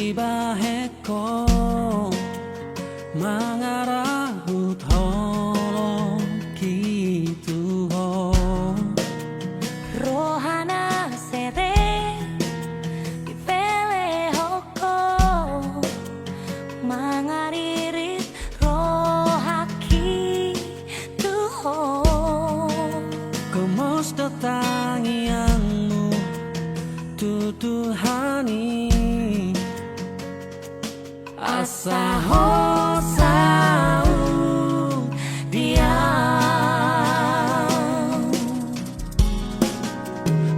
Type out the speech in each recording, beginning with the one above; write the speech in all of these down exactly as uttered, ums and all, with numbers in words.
Dibahen ho mangarahut holongki tu ho. Roha na serep dipelehon ho, mangaririt rohangki tu ho. Gomos do tangiangmu tu Tuhan i, asa ho saut Dia.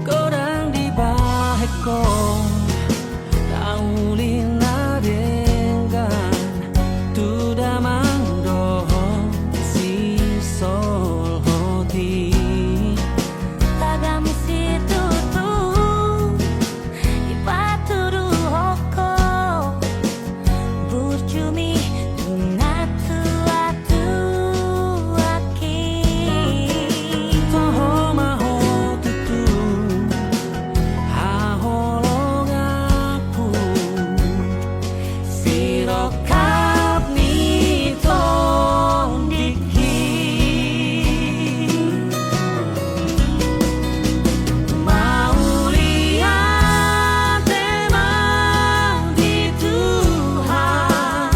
Godang dibahen ho na uli na denggan tu damang dohot sisolhot i. Tagan situtu dipatuduhon ho burjumi tu natuatuangki. Toho ma ho tutu haholonganku, sirongkap ni tondingki. Mauliate ma di Tuhan,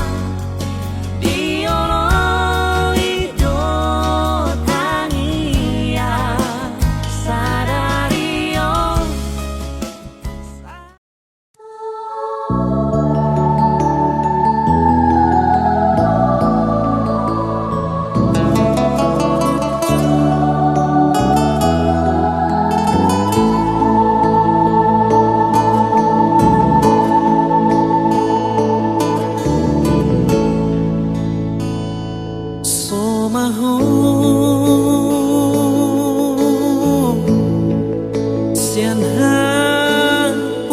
dioloi do tangiang sadari on. So ma ho sian haposoon,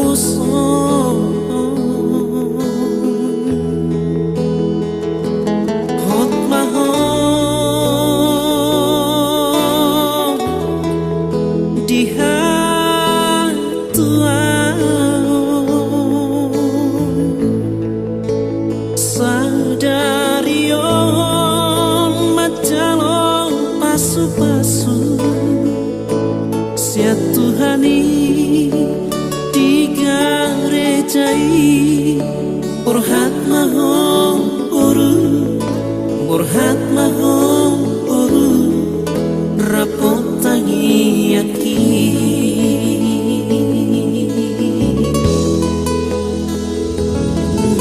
hot ma ho di hatuaon. Sadari on manjalo pasupasu sian Tuhan i di gareja i. Borhat ma ho boru, borhat ma ho boru, rap tangiangki.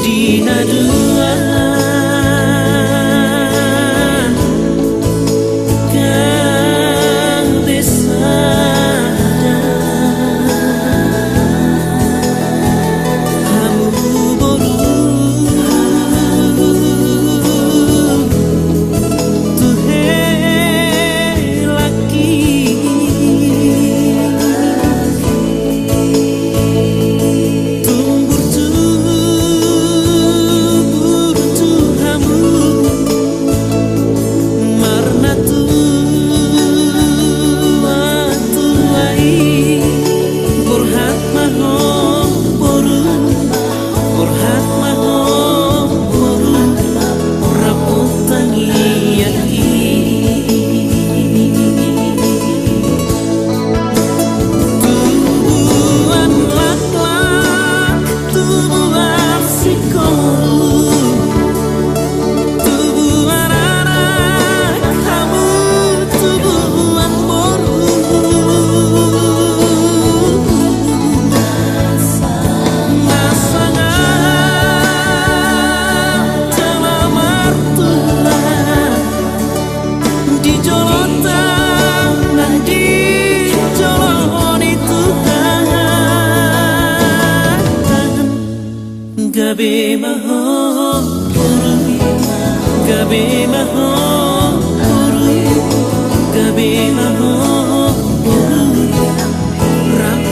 Di na dua gabe sada, hamu boru tu helangki. Tumbur, tumbur tu hamu marnatua-tua i. Borhat ma ho boru, borhat ma ho boru, rap tangiangki. Tubuan laklak, tubuan singkoru, tubuan anak hamu, tubuan boru. Na sangat jala martua di jolo Tuhan, di jolo ni Tuhan. Gabe ma ho boru, gabe ma ho boru, gabe ma ho boru, rap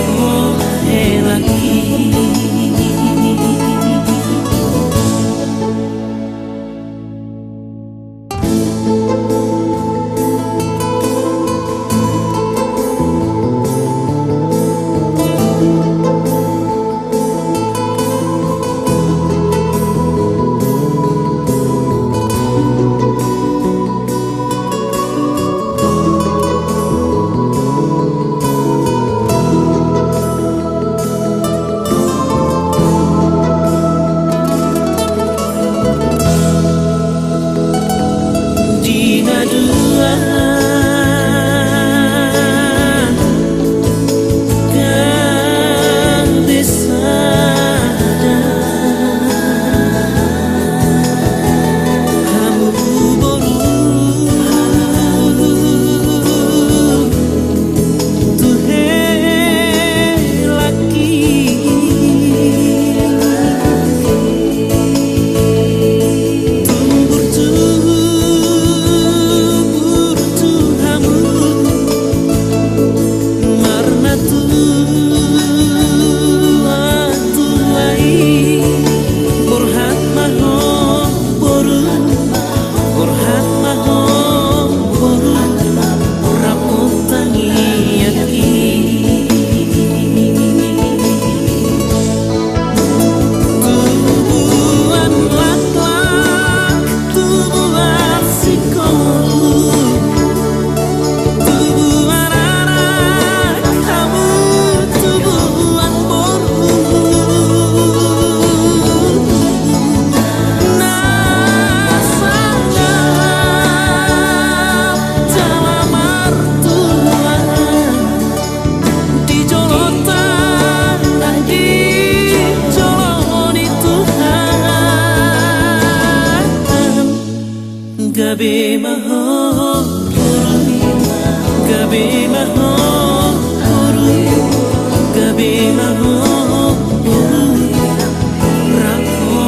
helangki. Gabe ma ho boru, gabe ma ho boru, gabe ma ho boru, rap ho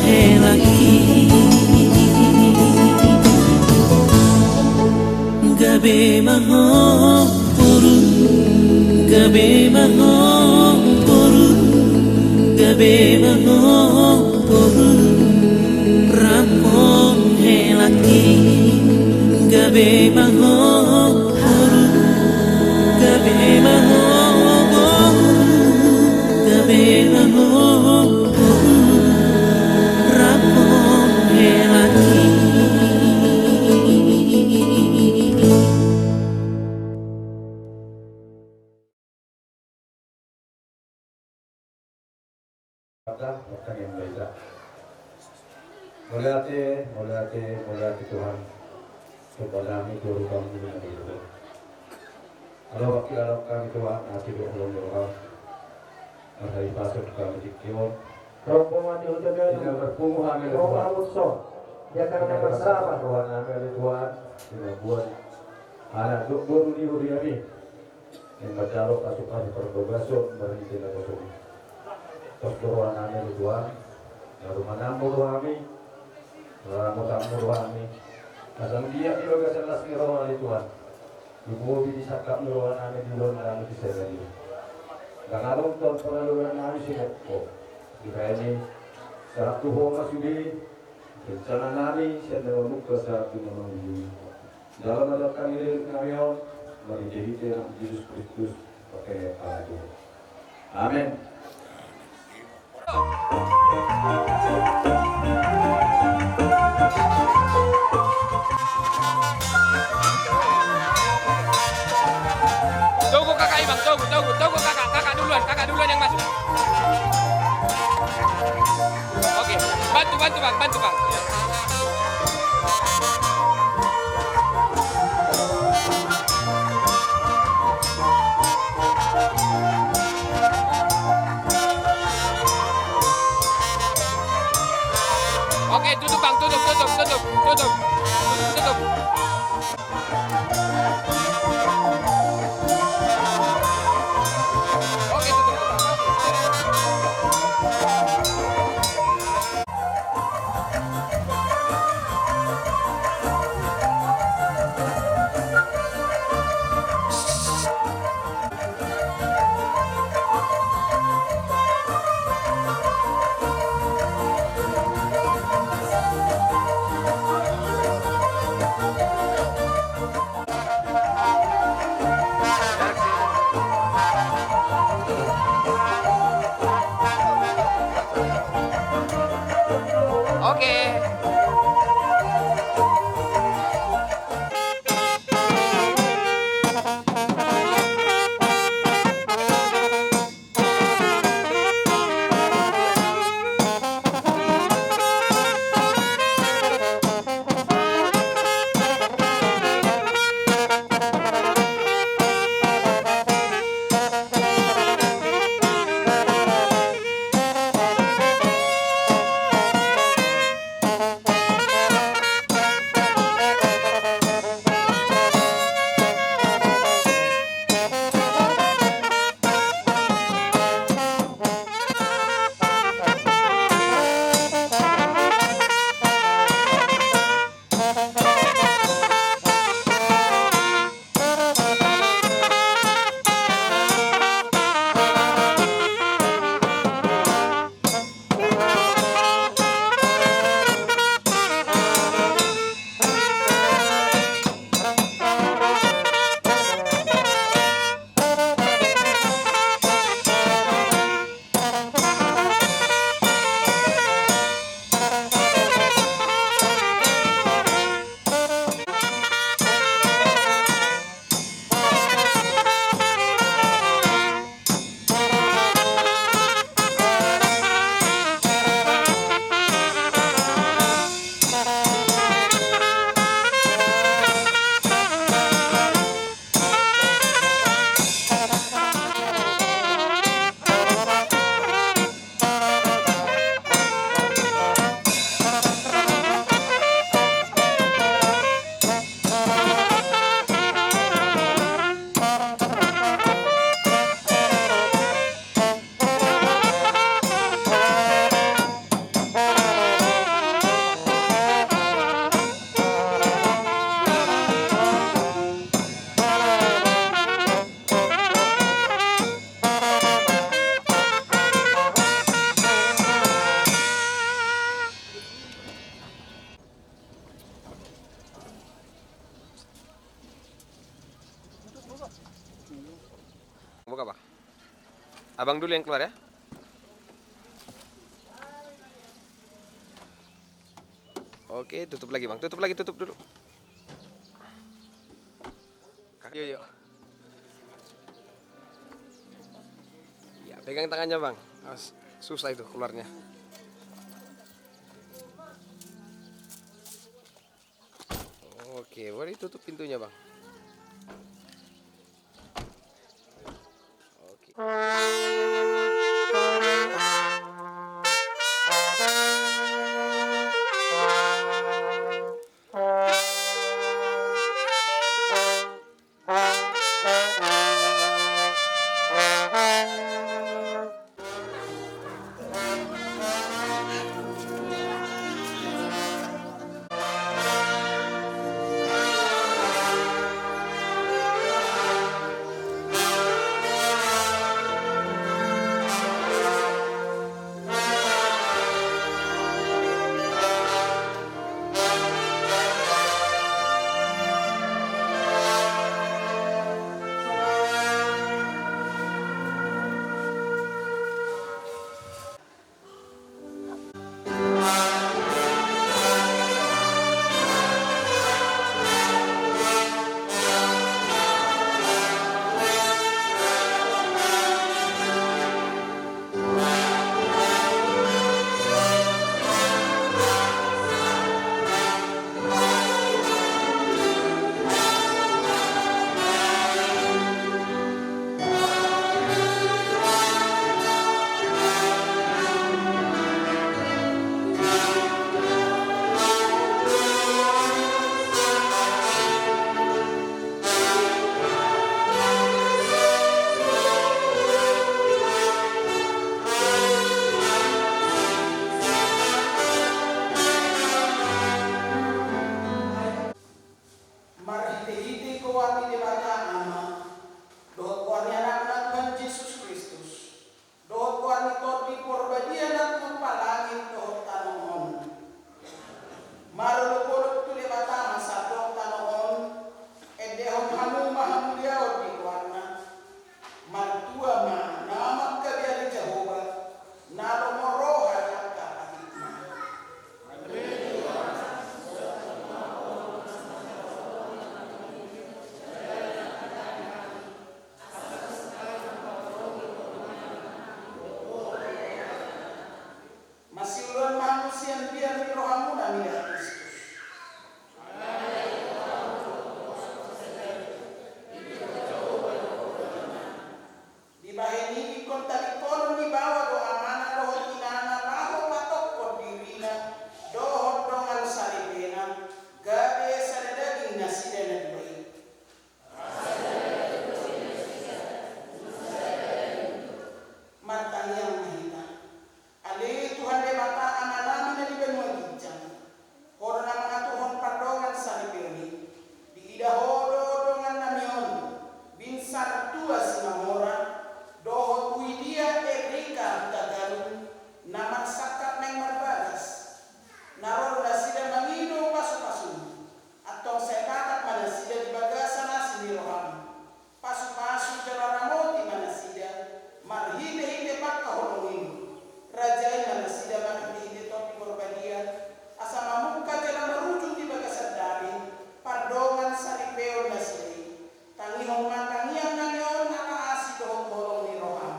hela i. Gabe ma ho boru, gabe ma ho boru, gabe ma ho boru, rap ho hela i. Gabe ma ho boru, gabe ma ho boru, gabe ma ho boru, rap ho hela i. Mauliate, mauliate, mauliate Tuhan. Somba nami tu rohaM na mamuliaon. Alo, bangkit alo hami Tuhan, asi do holong ni rohaM. Marhahipason hami tingki on. Rombongan ni Huta Gadung. Di na marpungu hami ale Tuhan. Roha Mutson. Di angka na marsaba. Roha nami ale Tuhan. Di na mambuat anak dohot boru ni huriaMi. Naeng manjalo pasu-pasu parbagason marhite na poso. Tos do roha nami ale Tuhan. Narumanan Mu roha nami. Naramotan Mu roha nami. Asa anggiat di bagasan las ni roha ale Tuhan. Lumobi di sangkap ni roha nami di loan nami di sada dia. Ndang adong tong paraloan nami sian Ho. Dibahen i sahat tu Ho ma sude rencana nami sian na mamungka sahat tu na mangolu. Jalo ma dohot hami leleng nami on, marhite-hite Anakmu Jesus Kristus, pake ala tu. Amen. Tunggu kakak, Ibang, tunggu, tunggu, tunggu kakak, kakak duluan, kakak duluan yang masuk. Oke, bantu, bantu, Bang, bantu, Bang. Oke, tutup, Bang, tutup, tutup, tutup, tutup. Tutup, tutup. Oke. Abang dulu yang keluar ya. Oke, tutup lagi, Bang. Tutup lagi, tutup dulu. Yo, yo. Ya, pegang tangannya, Bang. Awas, susah itu keluarnya. Oke, boleh tutup pintunya, Bang. Oke. Marhitehite goar ni Debata Ama, dohot goar ni Anakna Tuhan Jesus Kristus, dohot goar ni Tondi Porbadia na tumompa langit dohot tano on, marolopolop tu Debata ma sandok tano on, endehon hamu ma hamuliaon di goarna. Martua ma na mangkabiari Jahowa, na lomo roha di angka patikna. Masiuloan ma hamu sian biar ni rohamuna mida Kristus. Dibahen i ingkon tabingkolon ni baoa do amana dohot inana laho patokkon dirina dohot dongan saripena, gabe sada daging nasida na dua i. Martangiang ma hita. Ale Tuhan Debata Amanami na di banua ginjang, Ho do na mangaturhon pardongan saripeon i. Diida Ho do dongannami on, Binsar Tua Simamora, dohot Widia Erika Hutagalung, na marsangkap naeng marbagas. Na ro do nasida mangido pasupasum. Antong sai tatap ma nasida di bagasan asi ni roham. Pasupasu jala ramoti ma nasida marhitehite pangkaholongim. Rajai ma nasida marhitehite Tondi Porbadia, asa mamungka jala marujung di bagasan dame pardongan saripeon nasida i. Tangihon ma tangiangnami on ala asi dohot holong ni roham.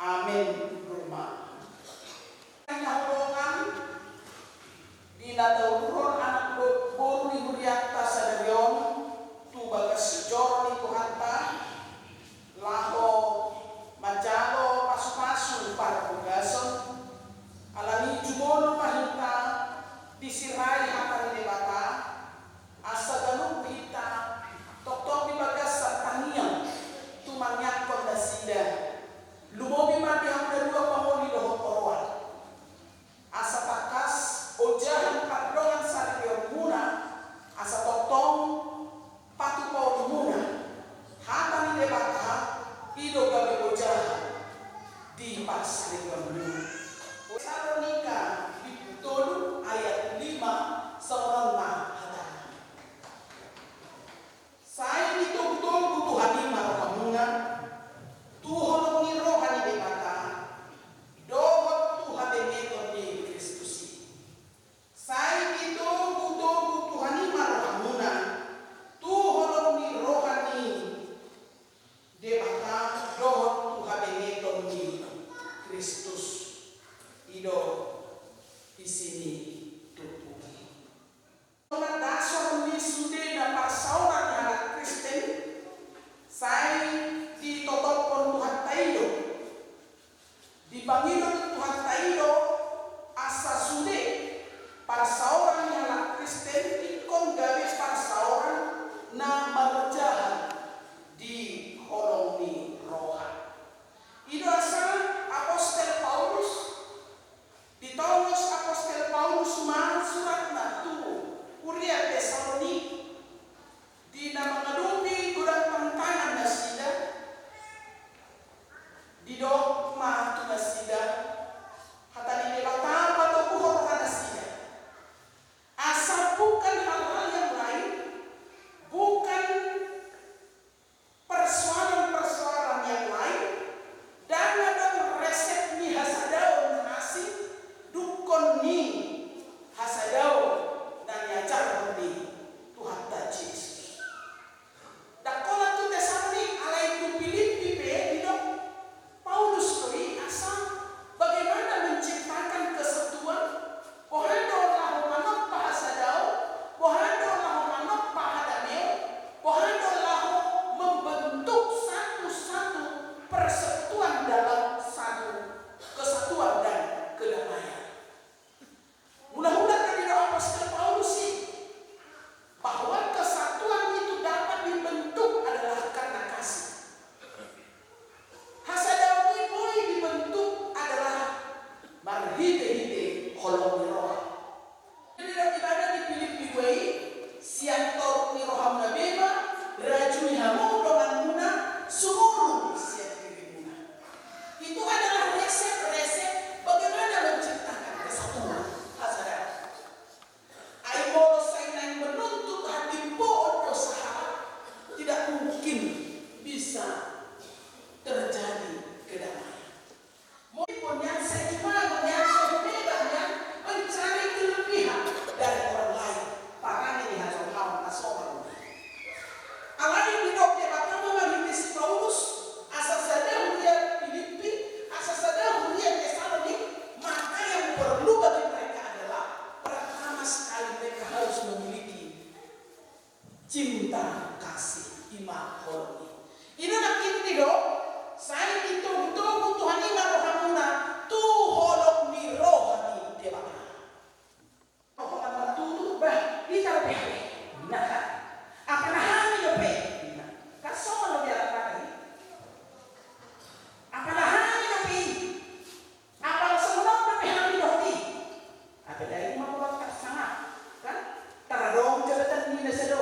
Amen. Ruma. Na hudongan di na taurhon anak bo-, boru ni hurianta sadari on tu bagas joro ni Tuhanta, laho manjalo pasupasu parbagason, alani jumolo ma hita disirai hata ni Debata, asa ganup hita tongtong di bagasan tangiang tumangiangkon nasida, lumobi ma di hamu na dua pangoli dohot oroan. Asa tangkas ojahan pardongan saripeonmuna, asa tongtong patupaonmuna hata ni Debata, i do gabe ojahan di parsaripeonmuna. Tesalonika bindu tolu ayat lima Isi ni turpuk i. Dasar ni sude na parsaoran ni halak Kristen, sai ditotophon Tuhanta i do. Dipangido Tuhanta i do asa sude parsaoran ni halak Kristen ingkon gabe parsaoran na marjahan di holong ni roha. I do asa apostel Paulus, ditongos apostel Paulus ma suratna tu huria Tesalonik, di na mangadopi godang tantangan nasida, didok ma tu nasida hata ni Debata patoguhon roha nasida. Asa bukan hal-hal yang lain, bukan persoalan-persoalan yang lain, ndang adong resep ni hasadaon na asing, dungkon ni hasadaon na niajarhon ni Tuhanta Jesus. Ndang holan tu Tesalonik, alai tu Pilippi pe didok Paulus do i asa bagaimana menciptakan kesatuan, boha do laho manompa hasadaon, boha do laho manompa hadameon, boha do laho membentuk satu-satu persekutuan dalam satu kesatuan dan kedamaian. Mula-mula kan didok apostel Paulus i bahwa kesatuan itu dapat dibentuk adalah karena kasih. Hasadaon i boi dibentuk adalah marhite-hite holong ni roha. Jadi didok ibana di Pilippi dua i, sian torop ni rohamuna be ma rajui hamu donganmuna sumurung sian dirimuna. Itu adalah resep-resep bagaimana menciptakan kesatuan. Hasadaon. Ai molo sai naeng menuntut hatimboon do sahalak, tidak mungkin bisa terjadi kedamaian. Mungkin nian sai cuma nian sai beda nian mencari kelebihan dari orang lain. Parani ni hajolhaon na somal. Alai didok Debata ma marhite si Paulus, asa sada huria Pilippi, asa sada huria Tesalonik, maka yang perlu bagi mereka adalah pertama sekali mereka harus memiliki cinta kasih, i ma holong i. I do nangkin didok, sai ditogu-togu Tuhan i ma rohamuna tu holong ni roha ni Debata. Roha na martutur, bah, hita pe hape. Nah, apala hami dope. Nah, kan somal do biar apa tadi? Apala hami dope. Apala songon on dope hami dohot i. Apala i ma molo tarsangap, kan? Taradong jabatan ni na sada.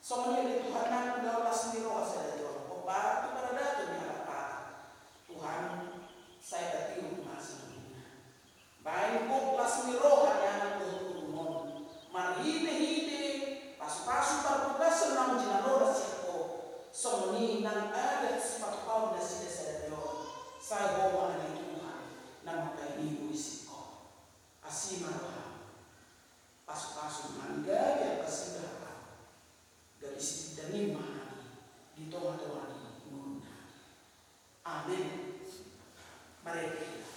Songon i do Tuhan nang, ulaon las ni roha sada jolma, hombar tu paradaton ni halak Batak. Tuhan, sai patiur ma songon i. Baen gok las ni roha ni anak dohot boru on, marhitehite pasupasu parbagason naung jinalona sian Ho. Songon i nang adat sipatupaon nasida sadari on, sai Ho ma ale Tuhan na mambahen i boru sian Ho. Asi ma roham. Pasupasu ma hami gabe angka suda hataM, gabe sitindangiM ma hami di tongatonga ni ngolunami. Amen. Marende hita.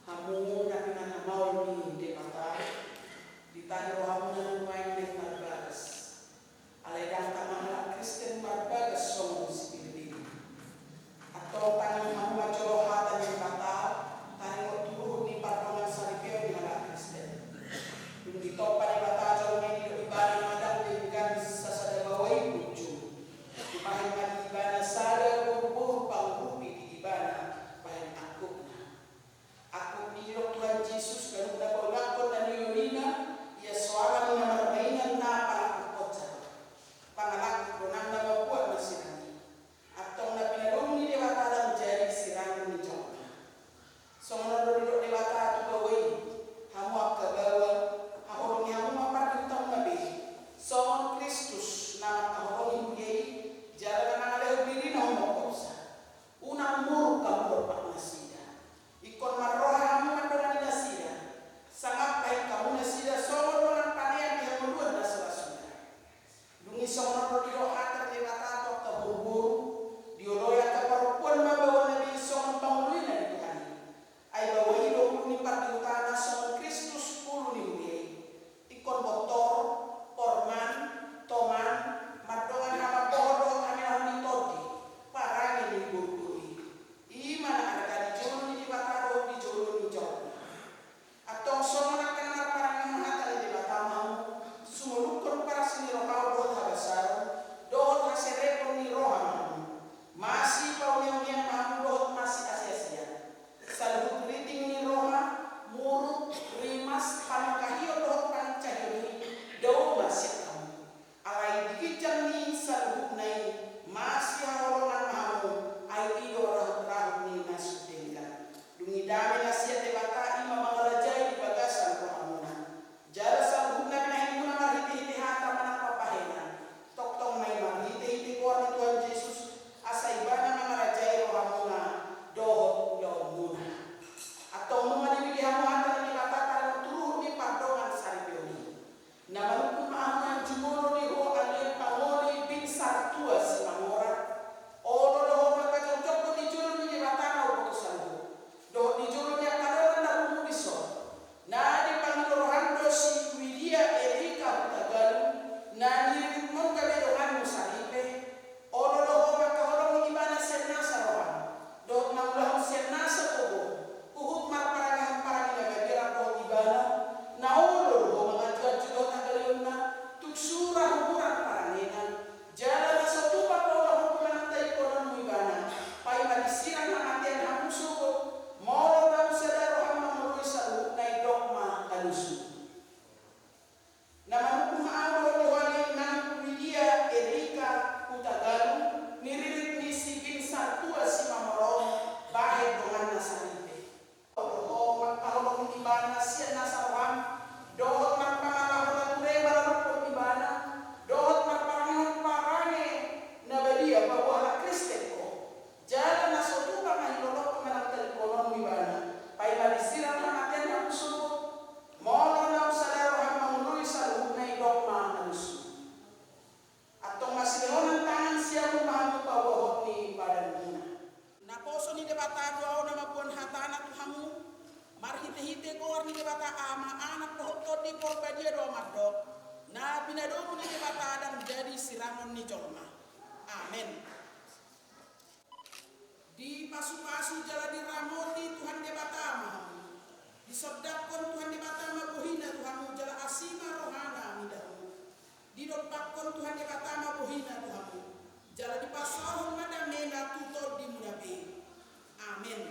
Hamu na pinarmaol ni Debata, ditahi rohamuna nuaeng na marbagas. Alai ndang tama halak Kristen marbagas songon sipilipili. Antong tangianghon ma jolo hata ni Debata, taringot tu ruhut ni pardongansaripeon ni halak Kristen. Dung ditompa Debata jolma i, didok Ibana ma ndang denggan sasada baoa i punjung. Dibahen ma di Ibana sada boruboru pangurupi di Ibana bahen angkupna. Angkup i didok Tuhan Jesus, ganup na paulakkon na niolinna, ia so ala ni na marmainna na palangkuphon sato. Pangalangkup do nang na mambuat na sirang i. Antong na pinadomu ni Debata ndang jadi sirang ni jolma. Songon on do didok Debata tu baoa i, hamu angka baoa, haholongi hamu ma pardihutamuna be, songon Kristus na mangkaholongi huria i, jala na mangalehon dirina hombar hobasa. Unang muruk hamu dompak nasida. Ingkon marroha hamu mandongani nasida. Sangap bahen hamu nasida songon dongan panean di hangoluan na so ra suda. Dung i songon on do didok hata ni Debata tu angka boruboru, dioloi angka parompuan ma baoana be songon pangoluina di Tuhan i. Ai baoa i do ulu ni pardihutana songon Kristus ulu ni huria i. Ingkon bontor, porman, toman, mardongan hamambohon dohot hamenahon ni tondi, parange ni boruboru i. I ma na arga di jolo ni Debata dohot di jolo ni jolma. Antong songon angka na marparangehon hata ni Debata ma hamu, sumolukhon paras ni rohaon dohot habasaron, dohot haserepon ni roha ma hamu. Masipauneunean ma hamu dohot masiasiasian. Saluhut riting ni roha, muruk, rimas, panangkahion dohot pangincahion i, dao ma sian hamu. Alai di ginjang ni saluhutna i, masihaholongan ma hamu, ai i do rahutrahut ni na so denggan. Dung i dame na sian Debata i ma mangarajai di bagasan rohamuna. Jala saluhutna binahenmuna marhitehite hata manang pambahenan, tongtong ma i marhitehite goar ni Tuhan Jesus, asa Ibana mangarajai rohamuna dohot ulaonmuna. Antong nunga dibege hamu hata ni Debata taringot tu ruhut ni pardongansaripeon i. Na manungkun ma ahu na jumolo di ho ale pangoli binsar tua Simamora. Olo do ho mangkajongjonghon di jolo ni Debata na umboto saluhut, dohot di jolo ni angka dongan na rumu dison. Na dipangido roham do si Widia Erika Hutagalung, na niriritmon gabe donganmu saripe. Olo do ho mangkaholongi ibana sian nasa roham, dohot mangulahon sian nasa gogo, huhut marparangehon parange na badia rap dohot ibana. Na olo do ho manganjuanju dohot hagaleonna, tung sura hurang parangena. Jala na so tupa paulahonmu manang tahipononmu ibana, paima disirang hamatean hamu sogot. Molo naung sada roham mangoloi saluhutna i, dok ma alusu. Na manungkun ma ahu dohot ale inang Widia Erika Hutagalung, niririt ni si binsar tua Simamora on, bahen donganna saripe. Olo do ho mangkaholongi ibana sian nasa roham, dohot marpangalaho na ture maradophon ibana, dohot marparangehon parange na badia paboa halak Kristen ho. Jala na so tupa ma hilolongmu manang tahipononmu ibana, paima disirang hamatean hamu sogot. Molo naung sada roham mangoloi saluhutna i, dok ma alusu. Antong masilehonan tangan siamun ma hamu paboahon ni padanmuna. Naposo ni Debata do ahu na mamboan hatana tu hamu, marhitehite goar ni Debata Ama, Anak dohot Tondi Porbadia do ahu mandok, na pinadomu ni Debata ndang jadi si Amon ni jolma. Amen. Dipasupasu jala diramoti Tuhan Debata ma hamu. Disondangkon Tuhan Debata ma bohina tu hamu jala asi ma rohana mida hamu. Didompakkon Tuhan Debata ma bohina tu hamu. Jala dipasaorhon ma damena tu tondimuna be. Amen.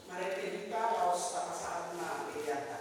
Marende hita laos tapasahat ma peleanta.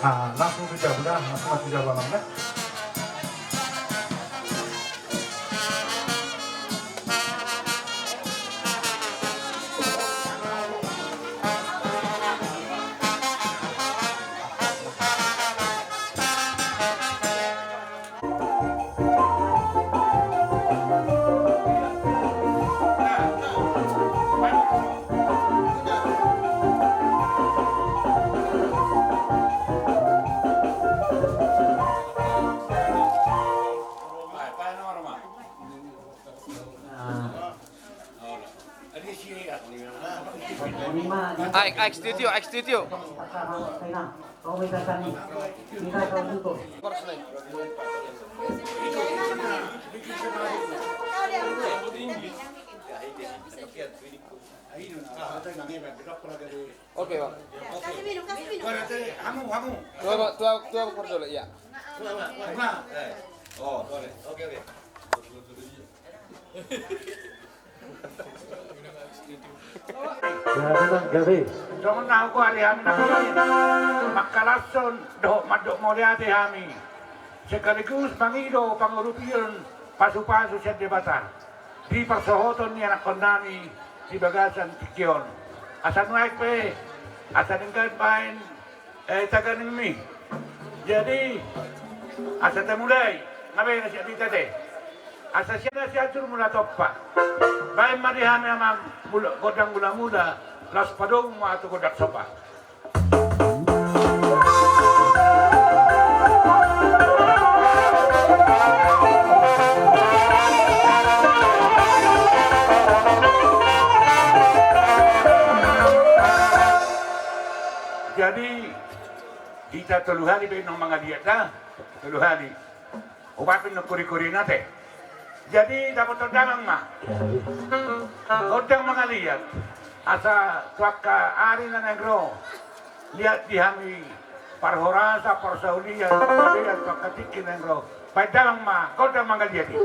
Ah, langsung tu jabu dah, langsung mati jabu abang dah. Aik, aik, studio, aik, studio. Oke, Bang. Kasih minum, kasih minum. Hamu, hamu. Tua, Bang, tua, tua, Bang, dulu, iya. Nah. Oh, boleh. Oke, oke. Ya, memang gabe. Songon na hugoari hami na mangkalashon dohot mandok mauliate hami, sekaligus mangido pangurupion pasupasu sian Debata di parsohoton ni anakkonnami di bagasan tingki on. Asa nuaeng pe, asa denggan baen eh, taganingmi. Jadi, asa tamulai, nga baen na sian hita te. Asa sian na sian sur mula tompa. Baen ma di hami amang, mula, gondang mula-mula, laos padomu ma tu gondang somba. Jadi, hita tolu hali pe nunga mangaliat da, tolu hali. Ubat pe nunga kuri-kuri na te. Jadi dapothon damang ma. Gondang mangaliat. Asa tu angka ari na naeng ro. Liat di hami parhorasan, parsaulian, pangalian tu angka tingki naeng ro. Baen damang ma, gondang mangaliat i.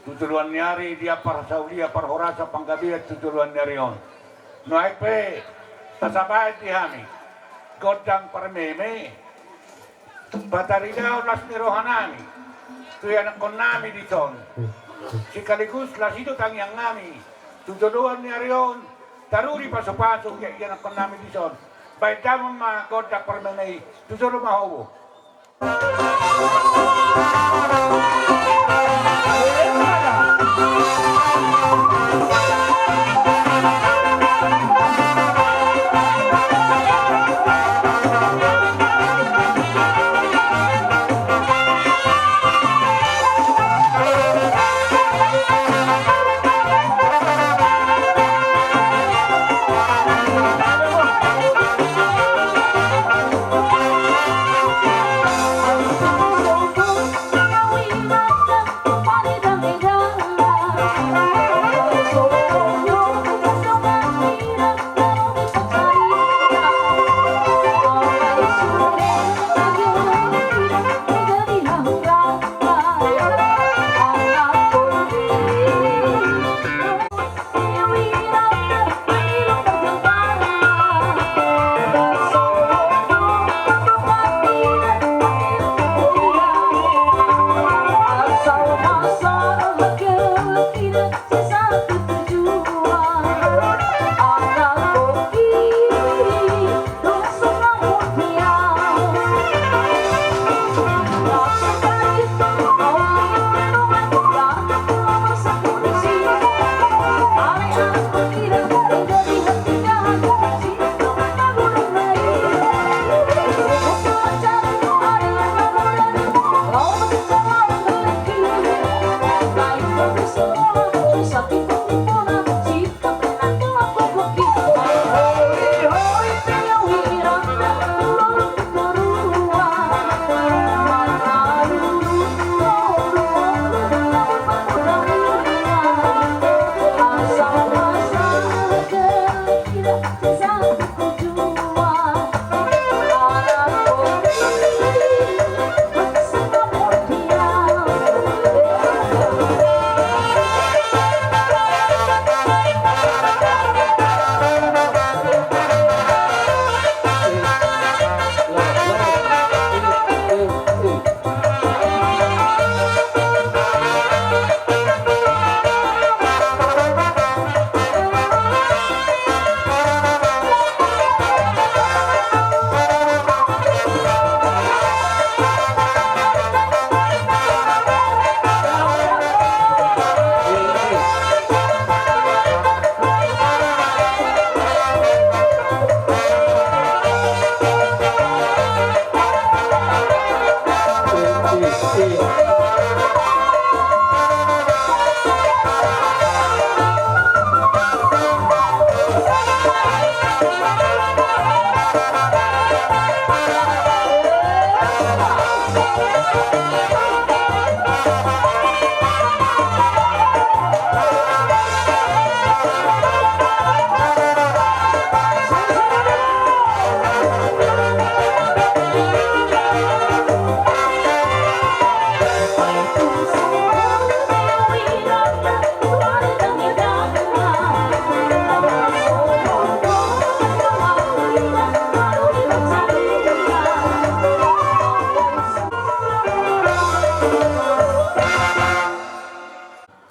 tu joloan ni ari, di parhasaulian parhorasan panggabean tu joloan ni ari on. Nuaeng pe tasabahen di hami gondang parmeme, pataridahon las ni rohanami tu ianakkonnami dison, sekaligus las i do tangiangnami tu joloan ni ari on, taruli pasupasu ia ianakkonnami dison. Baen damang ma gondang parmeme i, tu jolo ma hobo.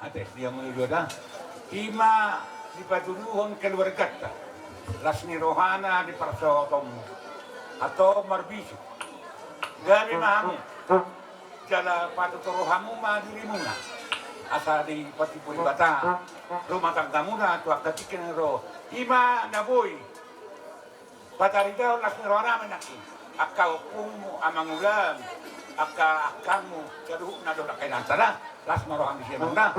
Ate, dia mulu dua da. Ima dipatuduhon keluarganta las ni rohana di parsaotonmu. Antong marbisuk. Gabe ma hamu. Jala patutu rohamu ma dirimuna. Asa dipatimbul Debata rumah tanggamuna tu angka tingki na ro. Ima na boi. Pataridahon las ni rohanami nangkin. Angka ompungmu, amangulam, angka angkangmu, saluhutna dohot angka inanta, las ma roham disi amang da.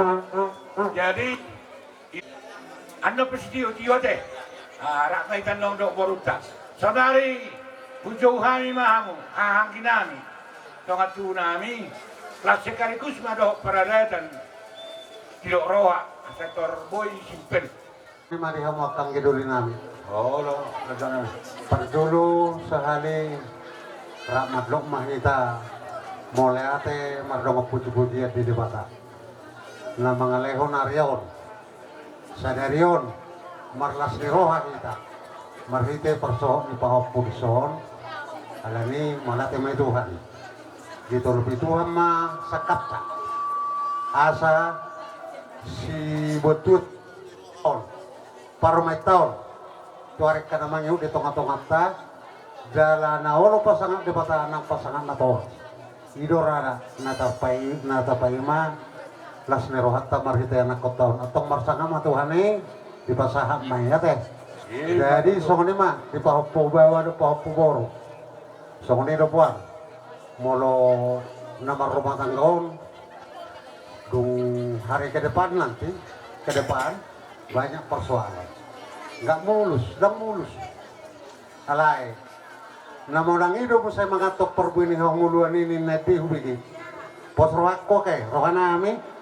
Jadi, i-, annon pe sitio-tio ate. Ah, rap ma hita annon dohot borunta. Saonari, hujou hami ma hamu, haha angginami, tongantuhunami, las sekaligus ma dohot paradaton, didok roha, asa tor boi simpel. Ima di hamu angka anggi doli nami. Olo, rajanami. Parjolo sahali rap mandok ma hita mauliate mardongan puji-pujian di Debata. Na mangalehon ari on, sadari on, marlas ni roha hita marhite parsohot ni pahompu dison. Alani mauliate ma di Tuhan, ditolopi Tuhan ma sangkapta asa sibontuhon parumaenta on tu ari angka na mangihut di tongatonganta. Jala na olo pasangap Debata nang pasangap na torop. I do ra na tapaima las ni rohanta marhite anakkonta on. Antong marsangap ma Tuhan i, dipasahat ma i ate. Jadi songon i ma di pahompu baoa dohot pahompu boru. Songon i do puang, molo na marrumah tangga on, dung hari ke depan nanti, ke depan banyak persoalan. Nggak mulus, ndang mulus. Alai na molo ndang i do muse mangantok parbue ni hangoluan i, ninna i hubege. Pos rohangku, oke, rohanami.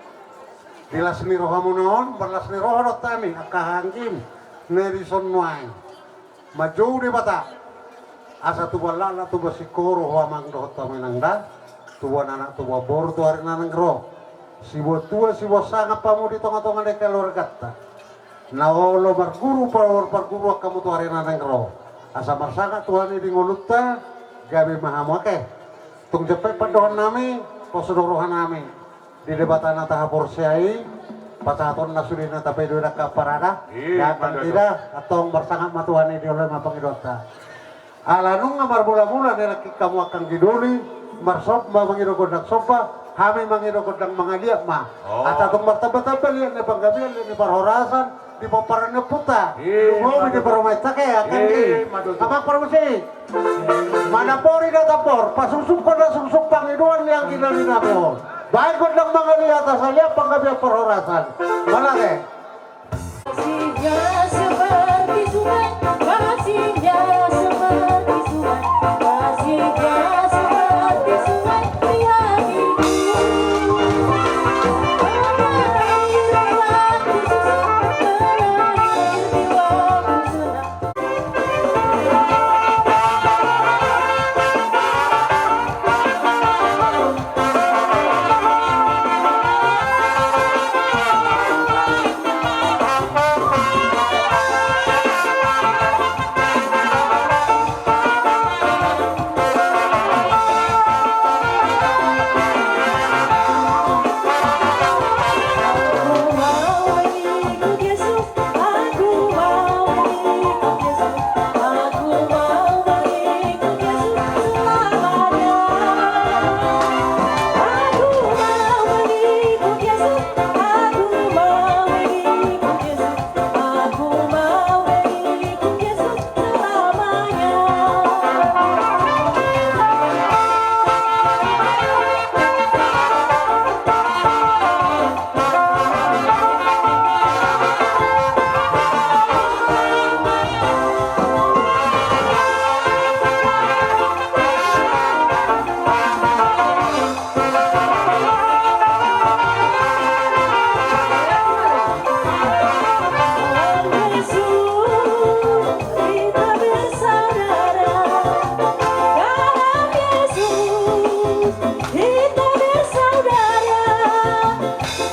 Di las ni rohamuna on marlas ni roha do hami angka hahaanggim na dison nuaeng. Manjou Debata asa tubuan laklak tubuan singkoru ho amang dohot ho inang da, tubuan anak tubuan boru tu ari na naeng ro. Sibuat tua sibuat sangap hamu di tongatonga ni keluarganta. Na olo marguru par-, parguru hamu tu ari na naeng ro. Asa marsangap Tuhan i di ngolunta, gabe ma hamu, oke. Tung jempek pandohannami, pos do rohanami di Debata na tahaporseai, pasahatonna sude na tapaidoi angka parada. Iya, dan betul. Tidak, antong marsangap ma Tuhan i, dioloi ma pangidoanta. Ala nunga marmulamula nalangkik hamu angka anggi doli, marsomba mangido gondang somba, hami mangido gondang mangaliat ma. Oh. Asa tung martambatamba liat ni panggabean, liat ni parhorasan di pomparan ni ompunta. Iya, lumobi di parumaenta ke, angka anggi. Iya, betul. Amang parmusik. Manapori na tapor, pasungsungkon na sungsung pangidoan ni anggi na nami on. Baen gondang mangaliat asa liat panggabean parhorasan. Mauliate. Kasihnya seperti sungai, kasihnya seperti sungai, kasihnya seperti sungai di hatiku. Mengalir di waktu susah, mengalir di waktu senang.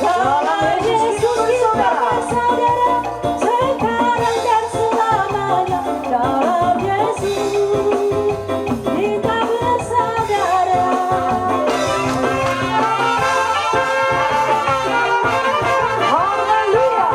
Dalam Yesus kita bersaudara, sekarang dan selamanya. Dalam Yesus kita bersaudara. Haleluya.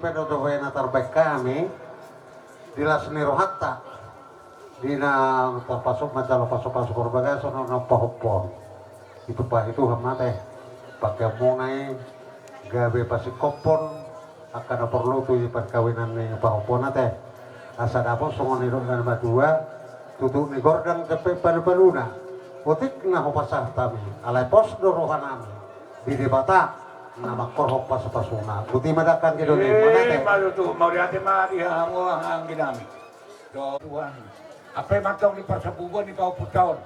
Pado do hoi na tarbaen hami di las ni rohanta, di na tarpasuk manjalo pasupasu parbagason on, na pahompu on. Ditumpahi Tuhan ma ate pangkeonmuna i, gabe pasingkophon Angka na porlu tu di parkawinan ni pahompona te. Asa dapot songon nidok ni natuatua, tutu ni gondang tempe palu-paluna. Otik na hupasahat hami, alai pos do rohanami di Debata na mangkorhon pasu-pasuna. Boti ma dangkan, anggi doli. Eh, mauliate ma di hamu anggi nami. Do Tuhan. Ampe ma antong di parsabubuan ni pahompunta on.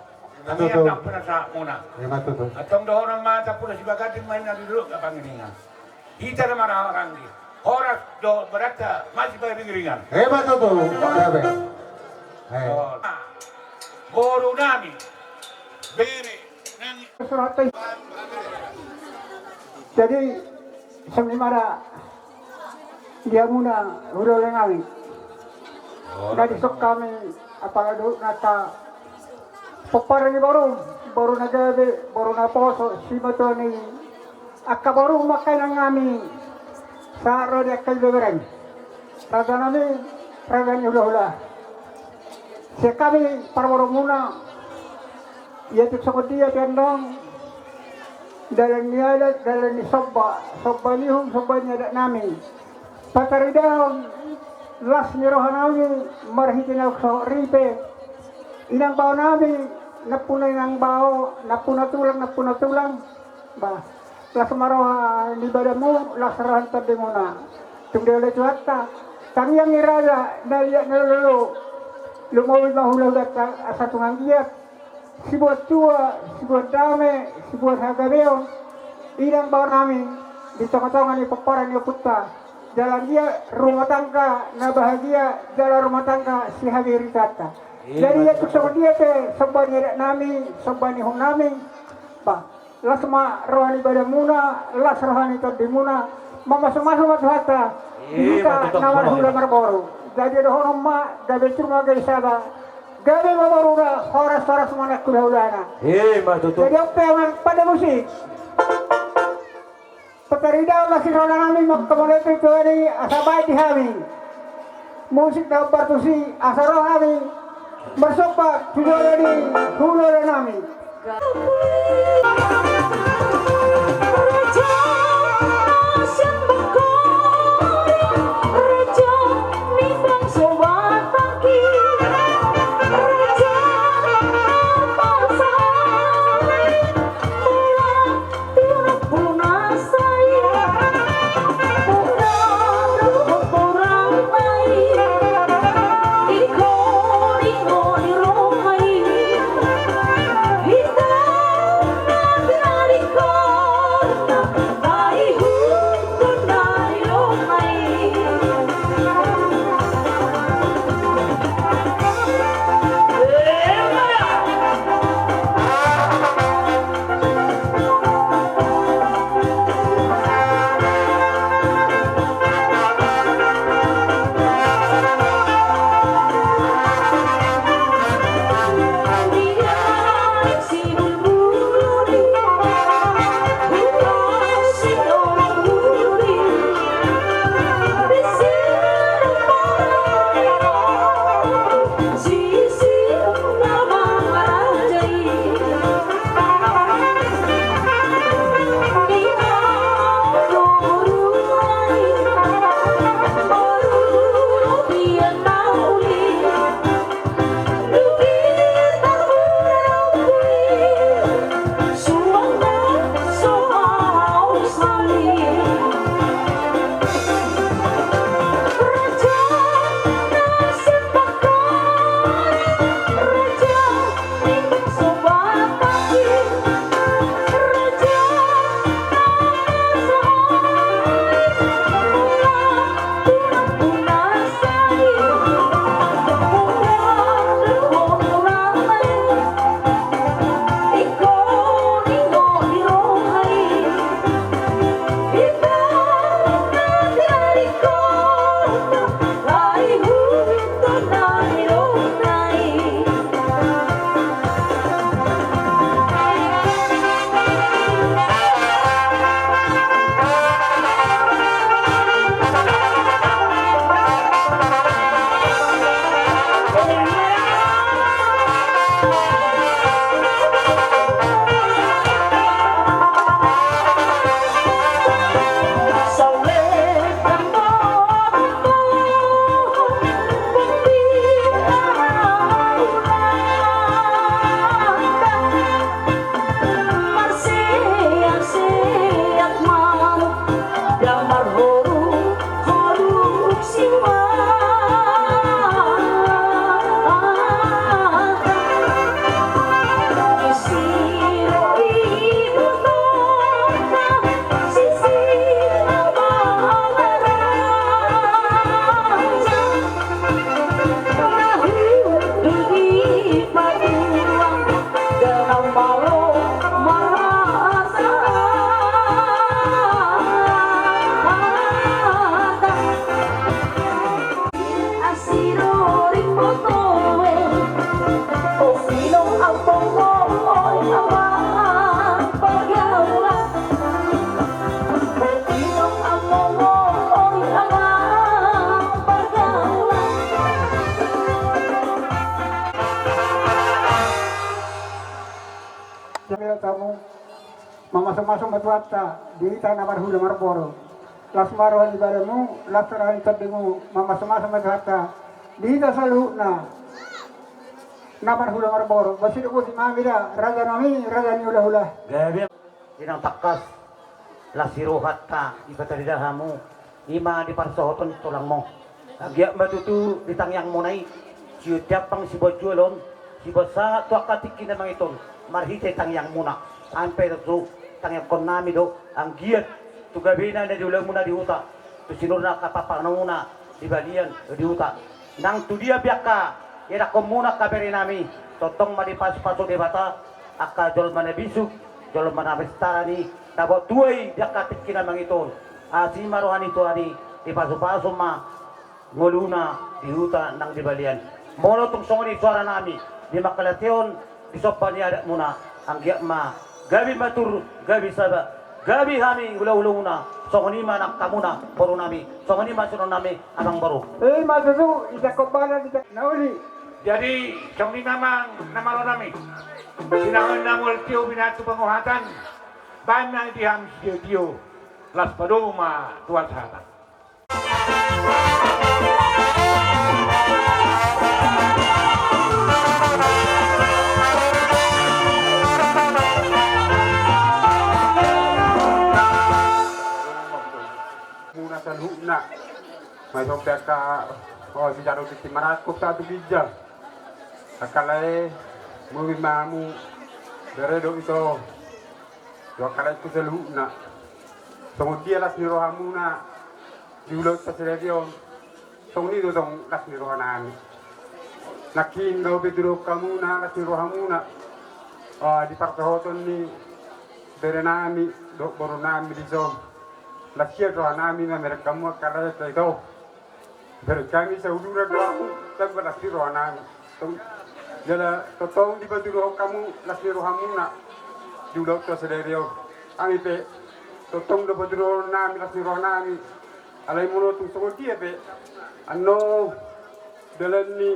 Ima tutu. Antong dohonon ma, tampulon sibaganding ma inna di dolok na pangiringan. Hita na marhahamaranggi, horas dohot badanta masiparingiringan. Ima tutu. Gabe. Boru nami, bere nami. Jadi, songon i ma da di hamuna hulahula nami. Na dison hami apala dohot na angka pomparan ni borum, boru na gabe, boru na poso, simatua ni angka borum, angka inang nami, sahat ro di angka ibebere, raja nami, raja ni hulahula. Sian hami parborumuna, ia tung songon dia pe annon, dalan ni adat, dalan ni somba, somba ni uhum, somba ni adat nami. Pataridahon las ni roha nami marhite naung sohot ripe. Inang bao nami, nampuna inang bao, nampuna tulang, nampuna tulang. Bah, las ma roha ni badanmu, las roha ni tondimuna. Tung dioloi Tuhanta tangiang ni raja na liat na lolo, lumobi ma hulahulanta asa tung anggiat sibuat tua, sibuat dame, sibuat hagabeon, inang bao nami, di tonga-tonga ni pomparan ni ompunta, jala anggiat rumah tangga na bahagia, jala rumah tangga sihagiritanta. Jadi ia tung songon dia pe somba ni adat nami, somba ni uhum nami, bah, las ma roha ni badanmuna, las roha ni tondimuna, mamasumasu ma Tuhanta di hita na marhula marboru. Jadi dohonon ma, gabe jur ma gabe sada, gabe ma boruna, horas-horas ma nang hulahulana. Ima tutu. Jadi on pe amang, pande musik. Pataridahon las ni roha nami manghamauliatehon Tuhan i asa baen di hami musik na hombar tusi asa ro hami marsomba tu jolo ni hulahula nami. Tamu, mamasumasu ma Tuhanta di hita na marhula marboru. Las ma roha ni badanmu, las roha ni tondimu, mamasumasu ma Tuhanta di hita saluhutna na marhula marboru. Bosi do bosi ma hami da, raja nami, raja ni hulahula. Gabe. Inang tangkas, las ni rohanta dipatarida hamu, i ma di parsaoton tulangmu. Anggiat ma tutu di tangiangmuna i, sian tiap pang sibuat jual on, sibuat sahat tu angka tingki na mangiton, marhite tangiangmuna, sampe tutu tangiangkon nami do, anggiat tu gabena na di ulaonmuna di huta, tu sinurna angka papangunmuna di balian di huta. Nang tu dia pe angka ianakhonmuna angka bere nami, tongtong ma dipasupasu Debata, angka jolma na bisuk, jolma na pintar i, na boi tuai di angka tingki na mangiton, asi ma roha ni Tuhan i, dipasupasu ma ngoluna di huta nang di balian. Molo tung songon i suara nami, di mangkalatihon, di somba ni adatmuna, anggiat ma gabe matur, gabe saba, gabe hami hulahulauna, songon i ma nang hamuna boru nami, songon i ma suhut nami amang boru. I ma tutu, i jangkon badan, i jangkon na uli. Jadi, songon i ma amang na malo nami. Sinangkon na mual tio binatu pangohatan, baen ma di hami sitio-tio, las padomu ma tu hasahatan. Muna saluhutna. Mai sompe angka, o, sijalo tingki marangkup sahat tu ginjang. Angka lae, muli ma hamu, bere dohot ito. Tu angka laengku saluhutna. Songon dia las ni rohamuna di ulaonta sadari on, songon i do tong las ni rohanami. Nangkin gabe tudohon hamuna las ni rohamuna, ah, di parsaoton ni berenami dohot borunami dison. Las hian rohanami mamereng hamu angka lae, ito. Bereng hami sauduran do hamu, tamba las ni rohanami. Tong, jala tongtong dipatuduhon hamu las ni rohamuna di ulaonta sadari on. Hami pe tongtong do patuduhononnami las ni rohanami. Alai molo tung songon dia pe annon dalan ni,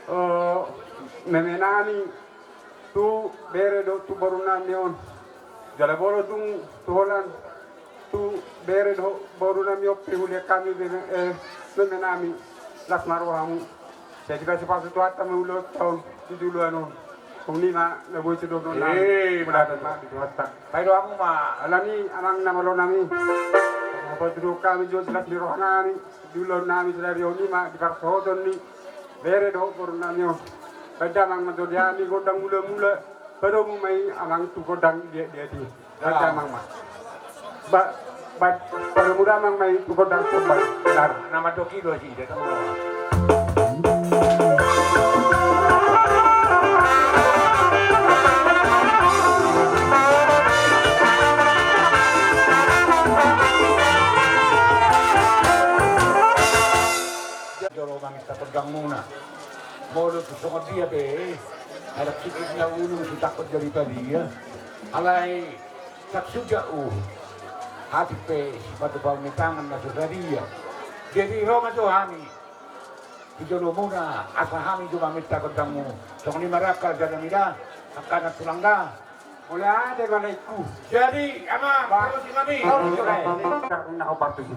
eh, memenami tu bere dohot tu borunami on. Jala molo tung tu holan tu bere dohot borunami on pe hulean hami, eh, memenami, las ma rohamu. Sai dipasupasu Tuhanta ma ulaonta on di joloan on. Songon i ma na boi tuduhononnami. Eh, mauliate ma di Tuhanta. Baen do hamu ma. Alani amang na malo nami, patuduhon hami jo las ni rohanami di ulaonnami sadari on, i ma di parsaoton ni bere dohot borunami on. Baen damang ma jo di hami gondang mulamula. Padomu ma i amang tu gondang liatliat i. Baen damang ma. Ba, ba, padomu damang ma i tu gondang somba. Benar. Na mandok i do si, dia tahu. Jolo maminta gondangmuna. Molo tu songon dia pe, halak sitangkot jadi padia. Alai, tak sudah, uh. Hati pe, sipatu pau ni tangan na sudah dia. Jadi, ro ma jo hami. Di jolomuna, asa hami jo maminta gondangmu. Songon i ma raja nami da, angka na tulang da. Mauliate ma laengku. Jadi, amang, ba, partusi nami. Partusi, eh, na ho partusi.